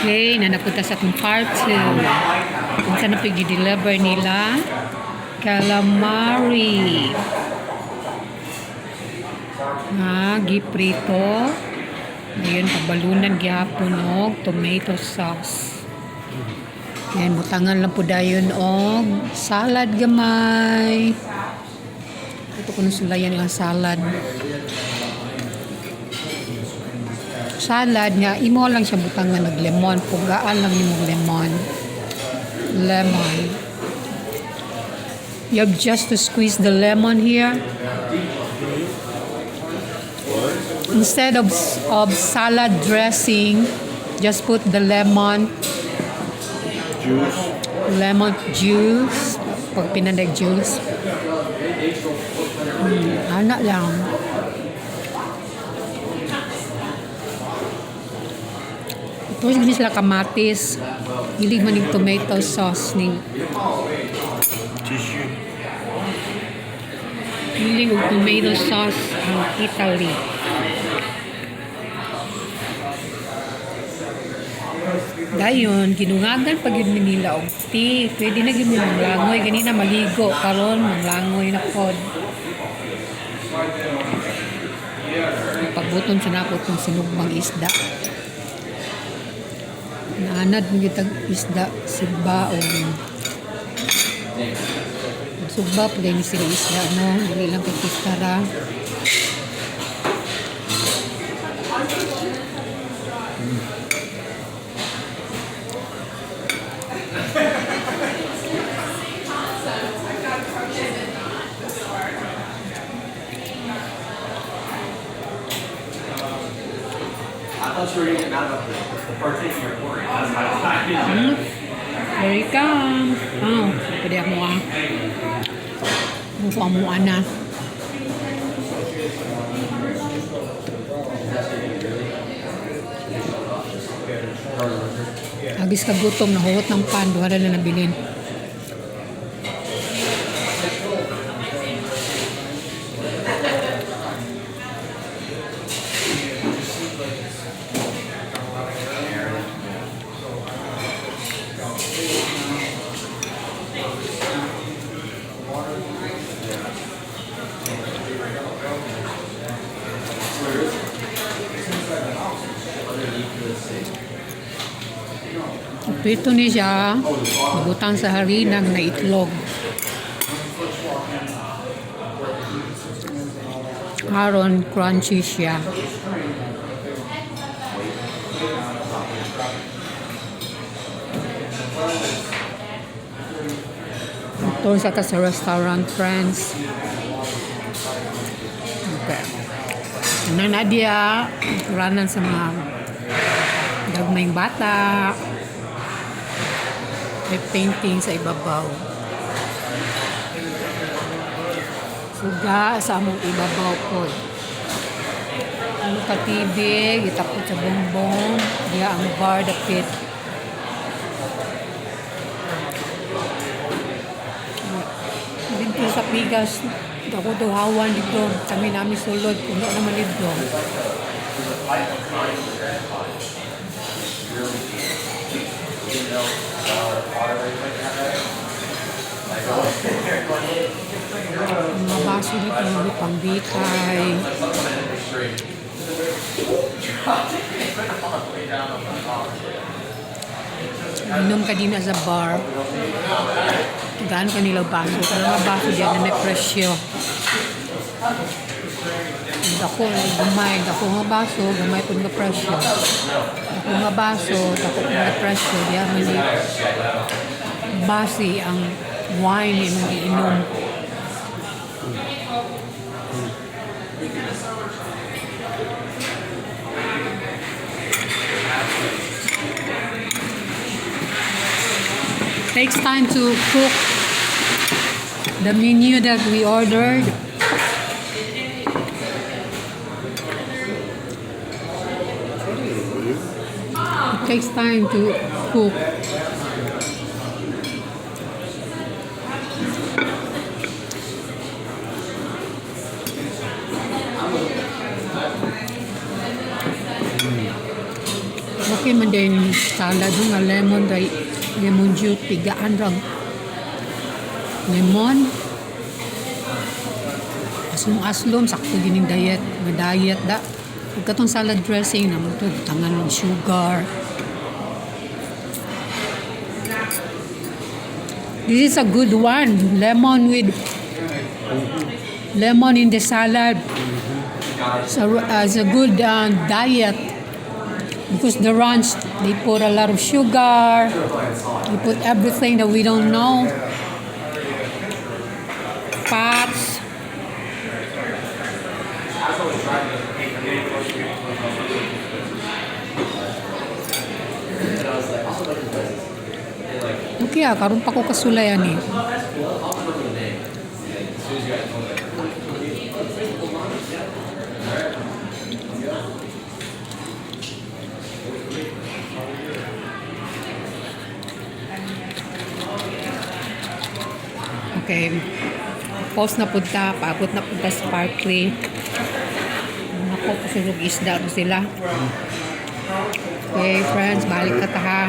Okay, naa na pud ta sa atong part 2. Unsa na pud deliver nila? Calamari. Nga, giprito. Ayun, pabalunan gihapon og tomato sauce. Yan, butangan lang po dayon og salad gamay. Ito kuno sulayan ilang salad. Salad nga imo lang siya butangan og lemon, pugaan lang nimo lemon. Lemon. You have just to squeeze the lemon here. Instead of salad dressing, just put the lemon Juice. Lemon juice. Pag pinandag juice. Ana lang. Ito gini sila kamatis. Hilig man yung tomato sauce ning Tissue. Hilig og tomato sauce ang Italy. Dayon, ginungagan pa gyud mi nila og tea. Pwede na gyud mi manglangoy ganina maligo karon manglangoy na pod. Pagbuton sa nako tong sinugbang isda. Naanad mo kitag isda sugba o sugba pa ni sila isda, no, dili lang kay kistara. I thought you were gonna get mad about the particular you're ordering. That's why it's not. Here it comes. Oh, pwede ako ah. Muko amo ana. Agis ka gutom, nahuot ng pan, duha na nabilin. Prito ni siya, butang sa harinang na itlog. Aron crunchy siya. Ito sa ta sa restaurant, friends. Okay. Ano Nadia, ranan sa mga gagmayng bata. May painting sa ibabaw. Suga sa among ibabaw po. Ano ka TV, gitapot sa bongbong, diya ang bar dapit. Dito sa Pigas, dako duhawan dito, kami nami sulod, puno naman dito. Ang mga baso dito, mga pangbitay. Inom ka din sa bar. Gaano kanila baso? Pero mga baso diyan na may presyo. Dako, gamay. Dako nga baso, gamay po nga presyo. Dako nga baso, dako nga presyo. Diya man di base ang wine imong giinom. Takes time to cook the menu that we ordered. It takes time to cook. Okay man din salad nga lemon ray lemon juice, pigaan rag lemon. Aslom aslom, sakto gining diet, nga diet da. Ug katong salad dressing namo to tangan ng sugar. This is a good one. Lemon with lemon in the salad. So it's a good diet because the ranch, they put a lot of sugar. They put everything that we don't know. Fats. As I was driving, I was like, "Hey, I'm getting closer, getting closer." And I was like, also like the places. They like, Okay ah, karon pa ko kasulay ani. "Oh, that's cool. I'll remember the name." And as soon as you guys told me, like, "Oh, it's cool, yeah. All right, let's go." Okay. Pause na punta, paabot na punta sa Park 3. Nako, kasulog isda na sila. Okay, friends, balik ka ta ha.